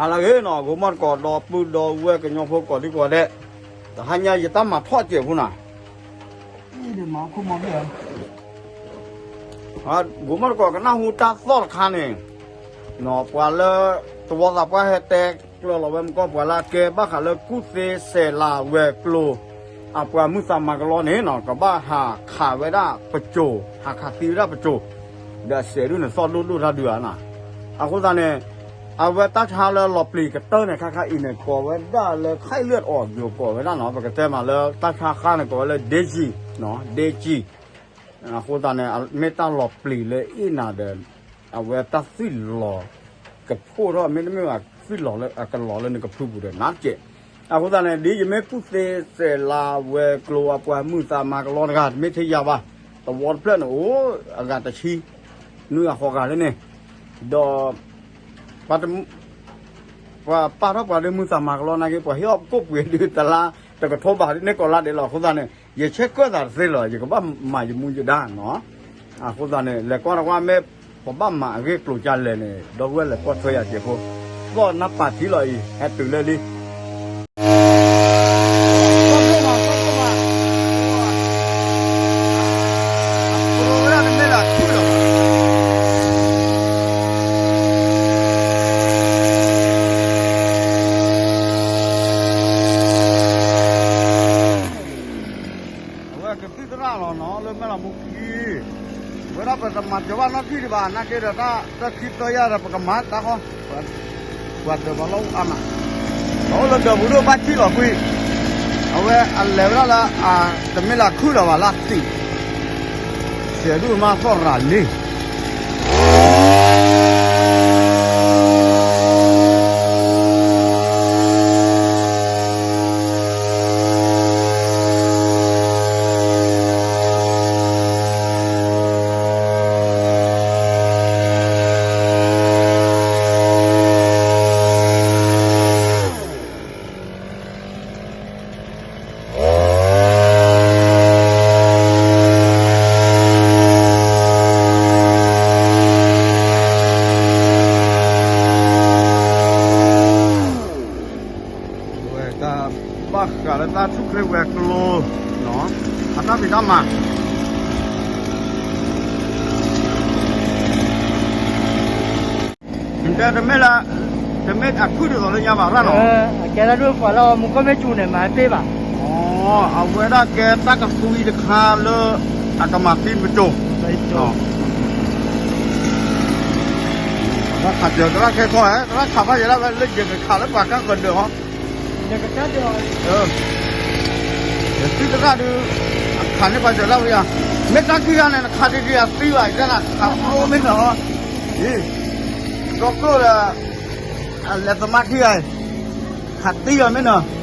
ဟါလၢအဂ့ၤနီၤ ဂီၤမီၢ်တကိးဒီပုၢ်ဒီဝဲၢ်ကညီဖိကိးဒံကိးဒဲး, တဟါညါယတၢ်မၤထီၣ်စဲးဖိနီၤ, ဂီၤမီၢ်တကိးကနၣ်ဟူတၢ်သီၣ်တခါန့ၣ်, ပှၤလၢသဝီသးပှၢ်ဟဲတဲကျၢၤလီၤဝဲမုၢ်ကီၢ် ပှၤလၢအကဲဘၣ်ဃးလၢကူၣ်သ့စဲးလၤဝဲၤကျိၤ အပှၤမုၢ်သးမၤကလီန့ၣ်နီၤ ကဘၣ်ဟးခးဝဲဒၣ်ပစိၤ ဟးခးသံဝဲဒၣ်ပစိၤ, ဒီးအစဲးဒုးန့ၣ်သီၣ်ဒိၣ်ဒိၣ်တၢ်ဒုးဧါနီၤ, အဃိသတးန့ၣ် အဝဲတၢ်ဆါလၢလီၤပျံၤကတၢၢ်န့ၣ် ခါခါအံၤန့ၣ် ကိးဝဲဒၣ်လၢ ไข้เลือดออก ယိၤကိးဝဲဒၣ်နီၤ ပကတဲမးလၢတၢ်ဆါဃါန့ၣ် ကိးဝဲလၢ เดจิ เนาะ เดจิ အဃိသတးန့ၣ် မ့ၢ်တၢ်လီၤပျံၤလၢအ့ၣ်နၤဒီး အဝဲတၢ်သွံၣ်လီၤကဖှိၣ်ထီၣ် မ့တမ့ၢ်ဘၣ် သွံၣ်လီၤလၢအကလီၤလၢနကဖုပူၤဒီးနးစဲး, အဃိသတးန့ၣ် ဒ်ယမ့ၢ်ကူၣ်သ့စဲးလၤဝဲၤကျိၤအပှၤမုၢ်သးမၤကလီတဂၤ တမ့ၢ်ထဲယၤဘၣ်, သဝီတဖျၢၣ်န့ၣ် အိၣ်အဂၤတဆံ နွံဂၤဃိးဂၤလၢန့ၣ်, ဒီး ပှၤပာ်ထီၣ်ပှၤဒ်မုၢ်သးမၤကလီနာ်က့ ပှၤဟ့ၣ်အီၣ်ကိၣ်ပှ့ၤဒုးတလါ တကထိဘးဒ်န့ၣ်ကိးလါဒဲးလီၤ. အဃိသတးန့ၣ် ယဆဲးကၢၣ်သးတသ့လီၤ ယကဘၣ်မၤယမူယဒါနီၤ. အဃိသတးန့ၣ် လဲၤကွၢ်တကွၢ်မ့ၢ် ပဘၣ်မၤအဂ့ၢ်ကျိၤကလဲၣ်န့ၣ် ဒီပုၢ်ဝဲၢ်လဲၤကွၢ်ထွဲယၤစဲးဖိ, သီၣ်နၢ်ပာ်ထံလီၤအံၤ ဟဲတုၤလၢလံ အဝဲကသံၣ်သရၣ်လီၤနီၤ လၢမဲၢ်လးမူခံ, ဝဲဒၣ်ပတမၤစၢၤဘၣ်နီတထံၣ်ဒံးဘၣ် နာ်က့ဒီးတၢ်တၢ်ခံတၢ်ယၢ်ဒီး ပကမၤတၢ်ဃီ, ပှၤဒၢးပှၤလီၢ်အါမး, ပအိၣ်လၢဒၢးပူၤဒိၣ်ဘၣ်ထံလီၤကွံာ်, အဝဲအလဲၤဝဲဒၣ်လၢ တမ့ၢ်လၢခုၣ်လီၤဘၣ်လၢသံး, စဲးဒုးမးသီၣ်ရၤလံ ဝဲတၢ်ဘၣ်ဃးလၢတၢ်ထူၣ်ဖျဲးဝဲၤကျိၤ, အတၢ်ဖံးတၢ်မၤ တဲတမ့ၢ်လၢ, တမ့ၢ်အခုၣ်ဒ်သိးလၢညါဘၣ်ရၣ်နီၤ, အကဲတၢ်ဒိၣ်ပှၤလၢမူကီၢ်မ့ၢ်စူၤန့ၣ် မၤတ့ၢ်ဘၣ်, အဝဲဒၣ်ကဲတၢ်ကသွံတခါလၢ အကမၤသံပစိၤ, တၢ်ခးစၢၤသရၣ်ခဲခီ, သရၣ်ခးဘၣ်ယဲဒၣ်ဝဲလၢယကခးလၢပှၤကါဃၢၤဒၢးဟီ ယသံၣ်သရၣ်ဒုး, အခးန့ၢ်ပှၤစၢၤလၢဝဲယါ, မ့ၢ်တၢ်ခံဂၤန့ၣ် နခးတ့ၢ်တ့ၢ်အသံဘၣ် ယတဲနၤ ခးကျိမ့ၢ်နီၤ, အံၤ, ကီၢ်ကျိၣ်ဒီး, အလဲၤသမါခံဂၤ, ခးသံအီၤမ့ၢ်နီၤ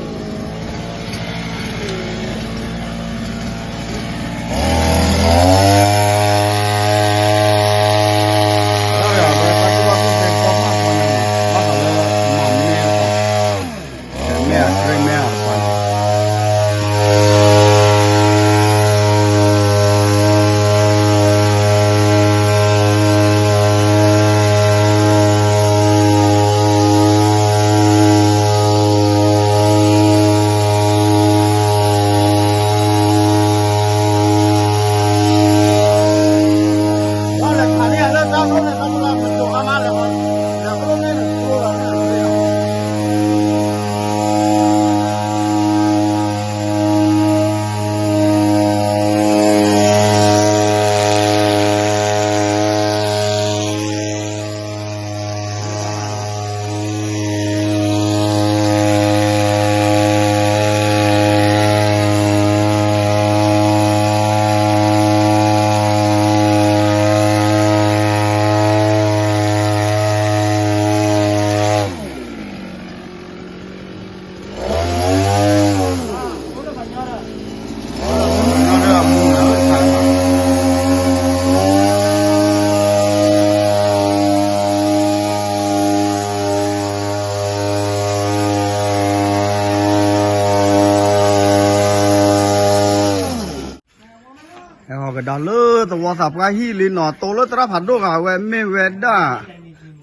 ဟဲဟီကဒါလၢသဝီသးပှၢ်ဟံၣ်လံနီၤ တိလၢသရၣ်ဖးဒိၣ်ဂၤဝဲမ့ၢ်ဝဲဒၣ်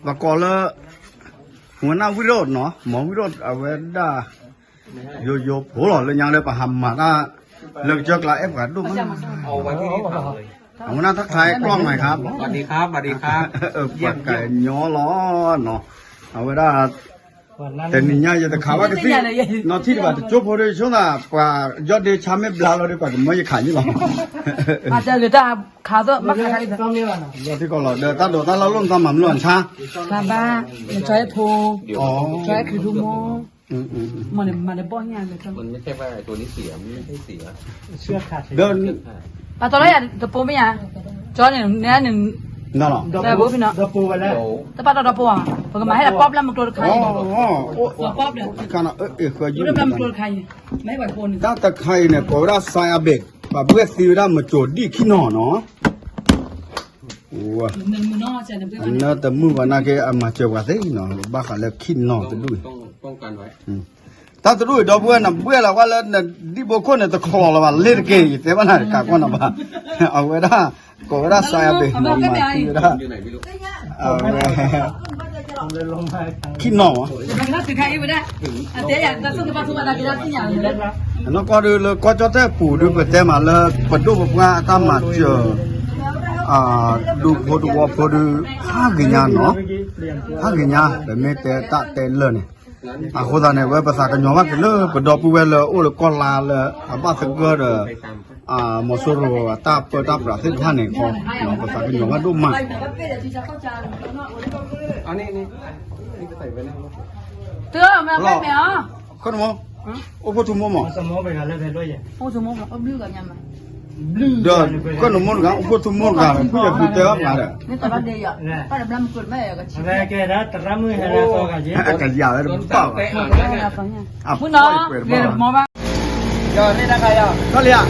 ပကိးလၢ ဝဲနၢ်ဝံၣ်ရိၣ်နီၤ မီၤဝံၣ်ရိၣ် အဝဲဒၣ် ယိယိဖိလီၤ လၢညါလၢပဟးမၤတၢ် လၢကစၢၢ်ကျါအဲၣ်ပှၤဒိၣ်မး အဝဲဒၣ်တၢ်ခါအကျီၢ်မၤခါ ပှၤကညီလီၤနီၤ အဝဲဒၣ် တနံၤညါယတခးဘၣ်ကသံၣ် နီၢ်ထံၣ်တဘၣ်တကၠိဖိဒီး ဆိသး ပှၤယီၢ်ဒ့ဆါမ့ၢ်ဘျါလီၤဒီး ပှၤကမၢယခးန့ၣ်လီၤ တၢ်ခါသီၣ်မၤခါခါလံ ယီၢ်ထံၣ်ကီးလီၤ ဒီးတၢ်ဒိးတၢ်လၢ်လိၣ်နသးမၤမနုၤလီၤဆါ ခါဘၣ် နကၠီအဲၣ်ဖိ ကၠီအဲၣ်ခရံာ်ထူမိၢ် မ့ၢ်မၤတဘီၣ်ညါလၢ ဒီး ပာ်တီလီၤယၤတပိမ့ၢ်ယၤ ကၠီန့ၣ် နဲန့ၣ် တပိဖံနီၤ တပာ်တီဒီပိဧါ ပကမၤဟဲဒီးပီၣ်ဘျၣ်မုၢ်ကျိတခါအံၤ ပီၣ်ဘျၣ် မုၢ်ဘျၣ်မုၢ်ကျိတခါအံၤ မ့ၢ်ပှၤဖိန့ၣ် တၢ်တခါအံၤန့ၣ် ကိးဝဲဒၣ် side effect ပှၤဘှဲၣ်သံဝဲဒၣ်မကိၤဒံၣ်ခံနီၤနီၤ နတမုာ်ဘၣ်နာ်က့ အမၤစၢၤပှၤသ့နီၤ ဘၣ်ဃးလၢခံနီၤတဒူၣ်အံၤ တၢ်တဒူၣ်အံၤ ဒီပုၢ်ဝဲၢ် နဘှဲၣ်လီၤဝဲလၢနဒံၣ်ဘိခိၣ်န့ၣ် တချီလီၤဘၣ် လ့တက့ၢ် ယတဲဘၣ်နၤတကးကီၢ်နီၤဘၣ် အဝဲဒၣ် ကိးဝဲဒၣ် side effect မၤသံဝဲဒၣ် အဝဲ ခံနီၤမး အနီၢ်ကီၢ်ဒုးလၢကီၢ်ကၠီၣ်တဲၣ်ပူၤဒုး ပတဲမးလၢ ပဒိၣ်ပပှၢ်အတၢ်မၤစၢၤ ဒူဖိတဝီဖိဒုး ဟးဂ့ၤညါနီၤ ဟးဂ့ၤညါ ပမ့ၢ်တဲတၢ်တဲလၢာ်န့ၣ် အဃိသတးန့ၣ် ဝဲပသးကညီၤဘၣ်က့ၤလၢ ပဒီပုၢ်ဝဲၢ်လၢအိၣ်လၢကီၢ်လါလၢ အဘၣ်သဂၢၢ်ဒီး မီၤစိရိၤအတၢ်ပၢတၢ်ပြးသ့ၣ်တဖၣ်န့ၣ်ခီ ပသးကညီၤဘၣ်ဒိၣ်မး တၢ်မ့ၢ် အိၣ်ဖှိၣ်ထူမိၢ်မး အိၣ်ဖှိၣ်ထူမိၢ်မး ဒီး ကီၢ်နမိၢ်တဂၤ အိၣ်ဖှိၣ်ထူမိၢ်တဂၤ ဖုၣ်ယဒုတဲဘၣ်မးဒီး အကယၤဝဲတဘၣ်ဘၣ် အဖှိၣ်ယကွဲးတဘၣ်ဘၣ် လီၤ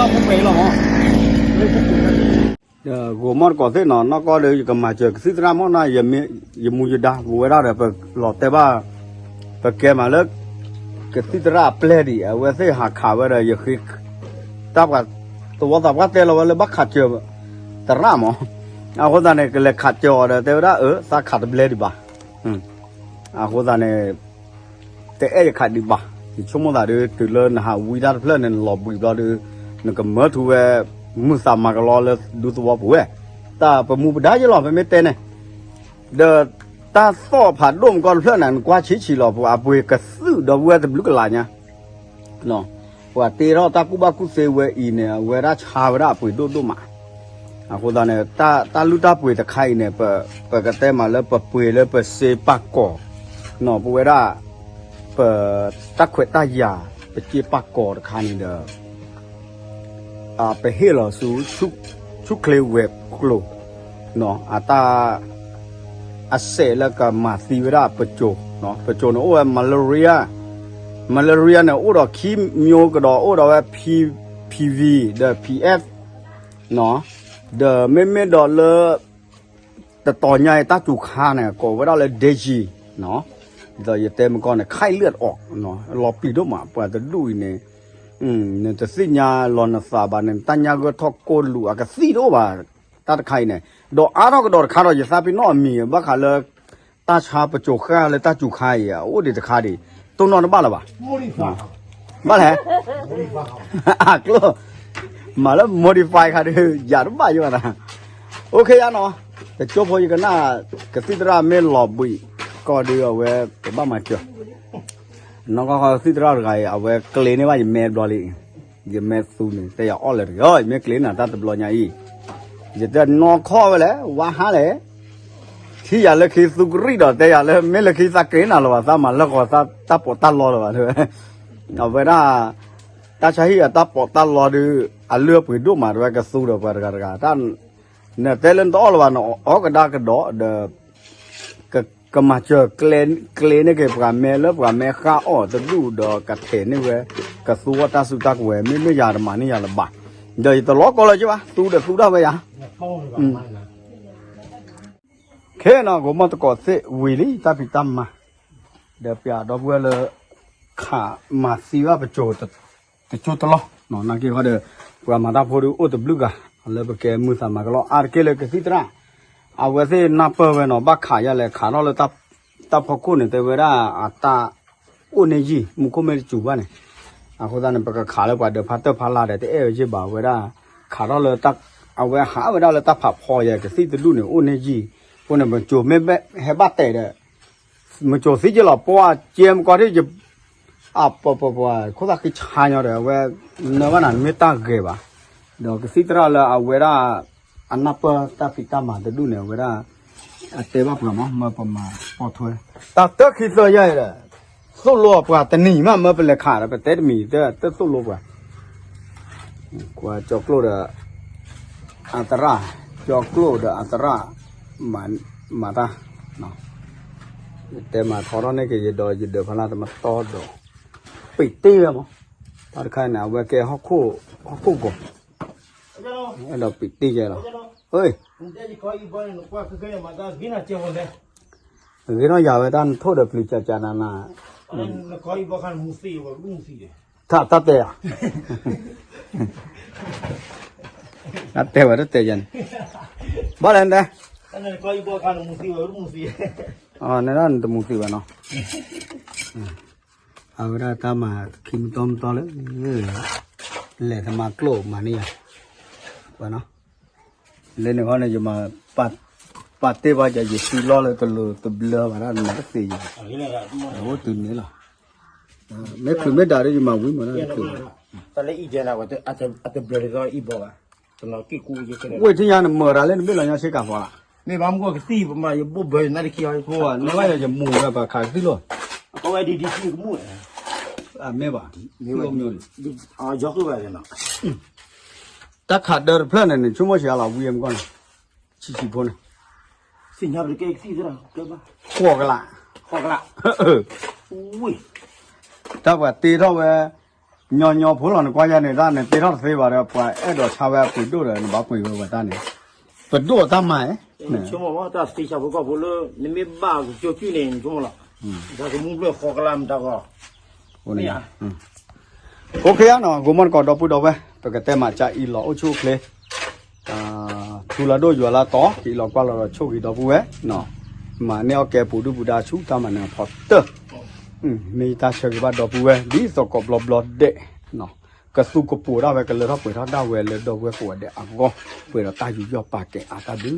လံဧါ ဂိၤမီၢ်တကိးသ့ၣ်နီၤ နီၢ်ကီၢ်ဒီး ယကမၤစၢၤကသံၣ်သရၣ်မီၢ်နီၤ ယမူယဒါ ပဝဲဒၣ်ဒီး ပလီၤတဲာ်ဘၣ် ပကဲမးလၢ ကသံၣ်သရၣ်အပျဲၢ်ဒံး အဝဲသ့ၣ်ဟးခးဝဲဒီး ယဃ့ တၢ်ပှၤ သဝီသးပှၢ်တဲလီၤဝဲလၢဘၣ်ခးစၢၤ သရၣ်မး အဃိသတးန့ၣ် ကလဲၤခးစၢၤအီၤဒီး တဲဝဲဒၣ် အၢ သးခးတဘျဲဒံးဘၣ် အဃိသတးန့ၣ် တအဲၣ်ယခးဒံးဘၣ် ယဆိကမိၣ်သးဒီး တုၤလၢနဟးဝံတၢ်တဖျၢၣ်န့ၣ် နလီၤဘှံးဘျီဒီး နကမၢထူဝဲ မုၢ်သးမၤကလီလၢဒူသဝီပူၤဝဲ တၢ်ပမူပဒါယဲလီၤ ပမ့ၢ်တဲန့ၣ် ဒီးတၢ်သီၣ်ဖးဒိၣ်မကီၢ်တဖျၢၣ်န့ၣ် နကွၢ်ဆံးဆံးလီၤ ပှၤအပှ့ၤကသုၣ်ဒီပုၢ်ဝဲၢ်တဘျုးကလးညါ ပှၤတ့ထီၣ်တၢ်ကူၣ်ဘၣ်ကူၣ်သ့ဝဲအံၤန့ၣ် အဝဲဒၣ်ဆါဝဲဒၣ်အပှ့ၤဒိၣ်ဒိၣ်မး အဃိသတးန့ၣ် တၢ်လုၢ်တၢ်ပှ့ၤတခါအံၤန့ၣ် ပကတဲမးလၢပပှ့ၤလၢပစ့ပာ်ကီၤ ပဝဲဒၣ် ပတၢ်ခွဲးတၢ်ယာ် ပစ့ပာ်ကီၤတခါန့ၣ်ဒီး ပဟ့ၣ်လီၤဆူ ဆူၣ်ချ့ဝဲၤကျိၤ အတၢ် အစဲးလၢကမၤသံဝဲဒၣ်ပစိၤ, ပစိၤန့ၣ်အိၣ်ဝဲ malaria, malaria န့ၣ် အိၣ်ဒီးခံမျိုးကဒီး အိၣ်ဒီးဝဲ P V ဒီး P F ဒီးမ့မ့ၢ်ဒီးလၢ တတီၤညါအံၤ တၢ်စူၤခါန့ၣ် ကိးဝဲဒၣ်လၢ dengue ဒီးယတဲမကီၢ်န့ၣ် ไข้เลือดออก လီၤပျံၤဒိၣ်မး ပှၤတဒူၣ်အံၤန့ၣ် နတသ့ၣ်ညါလီၤနသးဘၣ်န့ၣ် တၢ်ညၣ်ဂၢၢ်ထီၣ်ကိၢ်လူၤအကသံၣ်တအိၣ်ဘၣ် တၢ်တခါအံၤန့ၣ်, ဒီးအါထီၣ်ကဒီးတခါဒီး ယသးပ့ၤနီၣ်အမံၤ ဘၣ်ဃးလၢ တၢ်ဆါပစိၤဃာ်လၢတၢ်စူၤခါအံၤ အအိၣ်ဒံးတခါဒံး တိၢ်နီၣ်တဘၣ်လၢၤဘၣ်. ဘၣ်လဲၣ်, အကျိ, မၤလၢ modify ခါဒုး ယၤတဘၣ်ယိဘၣ်နၤ. အိၣ်ခ့ယါနီၤ, တကၠိဖိယကနၣ် ကသံၣ်သရၣ်မ့ၢ်လီၤဘှံးကီၢ်ဒုး အဝဲကဘၣ်မၤစၢၤ နီၢ်ကီၢ်ကီၢ်သံၣ်သရၣ်တဂၤအံၤ အဝဲကျ့န့ၢ်ဘၣ်ယမဲတဘျီလံ, ယမဲသူန့ၣ် တဲယၤအီၣ်လၢတဂ့ၤ, ယမ့ၢ်ကျ့နၤတၢ်တဘျီညါအံၤ, ယတဲနီၢ်ခီၣ်ဝဲလဲၣ်, ဝါဟါလဲၣ်, ထံၣ်ယၤလၢခံသူကရံၣ်ဒီး တဲယၤလၢ မ့ၢ်လၢခံသးကျ့နၤလၢၤဘၣ်, သးမၤလၢဂီၤသးတၢ်ပီးတၢ်လီလၢၤဘၣ်, အဝဲဒၣ် တၢ်ဆါဟံၣ်အတၢ်ပီးတၢ်လီဒုး အလုၢ်အပှ့ၤဒိၣ်မး တဝဲကသူဒီးပှၤတဂၤတဂၤ, တၢ် နတဲလၢနတအီၣ်လၢၤဘၣ် နအီၣ်ကဒါကဒီးဒီး ကမၤစၢၤကျ့န့ၢ်က့ၤပှၤမဲလၢပှၤမဲဃၣ်အီၣ်တဒူၣ်ဒီးကထဲးန့ၢ်ဝဲ ကသူဝဲတၢ်စုတၢ်ကဝဲၤ မ့မ့ၢ်ယၤတမၤန့ၢ်ယၤလၢၤဘၣ်, ဒီးယတလီၤကီလၢၤက့ဘၣ်, သူဒီးသူဒၣ်ဝဲယၤ, ခဲနီၤ ဂိၤမီၢ်တကိးသ့ၣ်ဝံၤလံ တၢ်ဖံးတၢ်မၤ, ဒီးပျးဒီပုၢ်ဝဲၢ်လၢ ခးမၤသံဘၣ်ပစိၤ တကၠိတလီၢ်, နာ်က့ဟီဒီး ပှၤမၤတၢ်ဖိဒုးအိၣ်တဘျုးဂၤ လၢပကဲမုာ်သးမၤကလီအါတက့ၢ်လၢကသံၣ်သရၣ်, အဝဲသ့ၣ်နၢ်ပၢၢ်ဝဲနီၤ ဘၣ်ခးယၤလဲၣ် ခးထီၣ်လၢ တၢ်ဖီခိၣ်န့ၣ် တဲဝဲဒၣ် အတၢ်အိၣ်န့ၢ်ယံာ် မူခိၣ်မ့ၢ်တစူၤဘၣ်န့ၣ်, အဃိသတးန့ၣ် ပကခးလၢပှၤဒီးဖါတၢၢ်ဖါလာ်ဒီး တအဲၣ်ဝဲယ့ၢ်ဘၣ်ဝဲဒၣ်, ခးထီၣ်လၢ အဝဲဟးဝဲဒၣ်လၢတၢ်ဖးဖီယဲ ကသံၣ်တဒူၣ်န့ၣ် အိၣ်န့ၢ်ယံာ်, အဃိန့ၣ် မစိၤမ့ၢ်ဟဲဘၣ်တဲာ်ဒီး မစိၤသံက့လီၤ ပှၤကဲမကီထံၣ် အပှၤပှၤပှၤခိၣ်သၣ်ဃံဆါညီဒီး အဝဲနၢ်ဘၣ်နၤ မ့ၢ်တၢ်ဂဲၤဘၣ်, ဒီးကသံၣ်သရၣ်လၢအဝဲဒၣ် အနၢ်ပၢၢ်တၢ်ဖံးတၢ်မၤတဒူၣ်န့ၣ် အဝဲဒၣ် အတဲဘၣ်ပှၤမး မၢပမၤပိာ်ထွဲ တၢ်တၢ်ခံသၢယဲၢ်ဒီး သိၣ်လိပှၤတနံၤမး မၢပလဲၤခးဒီး ပတဲတမံၤ တသိၣ်လိပှၤ ကွၢ်ကၠီကျိၣ်ဒီး အသရၣ်, ကၠီကျိၣ်ဒီးအသရၣ် မၤတၢ်, ယတဲမၤထီထီၣ်န့ၢ်က့ၤယဒီးယဒၢးဖီလာ်တမတီဒီး ပံာ်တ့ၢ်ဝဲမး, တၢ်တခါန့ၣ် အဝဲကဲဟီၣ်ခိၣ်ကီၢ်, အဲၣ်ဒိးပံာ်တ့ၢ်ယဲလီၤ, ဂ့ၤနီၢ်ယၤဝဲတၢ်နထိၣ်ဒီးပျံၤကၠးကၠးနးနး ထၢတၢ်တဲဧါ, တၢ်တဲဝဲတတဲယၤန့ၣ်, ဘၣ်လဲၣ်နတဲ, နဒၣ်နတမူသံဘၣ်နီၤ, အဝဲဒၣ်တၢ်မၤခံမတီမတီလၢ လဲၤတမၤကျိၣ်မၤန့ၢ်ယၤ, လၢန့ၣ်ဃီန့ၣ် ယမၤ ပာ်တ့ၢ်ဘၣ်ယၤ ယစုလီၢ်လၢတလိၤတဘျၢဘၣ်ဒၣ် နမၤတသ့ယၤ, အိၣ်တုၤန့ၣ်လီၤ, မ့ၢ်ချုးမ့ၢ်ဒၣ်ဒီး ယမၤဝံၤမးဒၣ်တချုးဘၣ်, တၢ်လၢအံၤဒဲးန့ၣ် အတဘျၢဒ်သိးအံၤဘီဘၣ်, ဝ့ၢ်ထံညါနမၤတၢ်လၢနဘ့ၣ်လီၤညါဆ့ကၤဖီလာ်, မ့ၢ်ဘၣ်မူကသံၣ်ပမၤယဘိၣ်ဘၢယနၢ်တခံအီၤ, နဘၣ်ယၤယမူၤဝဲပှၤခးကသံၣ်လီၤ, အဝဲဒ်ဒ်သံၣ်ကမူၣ်, မ့ၢ်ဘၣ်, တၢ်ခးဒၢတဖျၢၣ်န့ၣ် နဆိကမိၣ်ဆံးအါလီၤ ဝံၤအမကီၢ်န့ၣ်, ဆံးဆံးဖိန့ၣ်, သ့ၣ်ညါပကဲကသံၣ်သရၣ်, ဃိးကလး, ဃိးကလး, တၢ်ပှၤတ့ထီၣ်ဝဲ, ညီညီဖိလီၤ နကွၢ်ယၤန့ၣ် တၢ်န့ၣ်တ့ထီၣ်တသ့ဘၣ်ဒီး ပှၤအဲၣ်ဒိးဆါဝဲအပှ့ၤဒိၣ်ဒီး နဘၣ်ပှ့ၤဝဲဝဲတၢ်န့ၣ်, ပဒိၣ်အတၢ်မၤ, ဆိကမိၣ်တၢ်သ့ဆၣ်ဖိကီၢ်ဖိလၢ နမ့ၢ်ဘၣ်ကကၠိကၠုၢ်န့ၣ် နဆိကမိၣ်လီၤ, တၢ်ကမူၣ်ဖျၢၣ်ဃိးကလးမတၤဂီၤ, အိၣ်ခ့ယါနီၤ ဂိၤမီၢ်တကိးဒီပုၢ်ဒီဝဲၢ် ပကတဲမၤကၢအံၤလီၤအိၣ်ဆူၣ်အိၣ်ချ့, ထူလၢဒိၣ်ယွၤလၢတီၤ ကအံးလီၤကွၢ်လီၤဒီးဆိၣ်ဂ့ၤဒီပုၢ်ဝဲၢ်, မၤန့ၢ်အီၣ်ကဲပူၤဒုၣ်ပူၤဒါဆူတၢ်မၤနၢၤဖီတၢၢ်, မ့ၢ်ယတၢ်ဆၢဂ့ၤဘၣ်ဒီပုၢ်ဝဲၢ် ဒ်သိးကိးဘျီဘျီဒဲး, ကသူကပိာ်ဒၣ်ဝဲ ကလၢထီၣ်ပှဲၤထီၣ်ဒၣ်ဝဲလၢဒီပုၢ်ဝဲၢ်ကိးဂၤဒဲးအဂီၢ်, ပှဲၤဒီးတၢ်ယူးယီၣ်ပာ်ကဲအါတၢ်ဒုး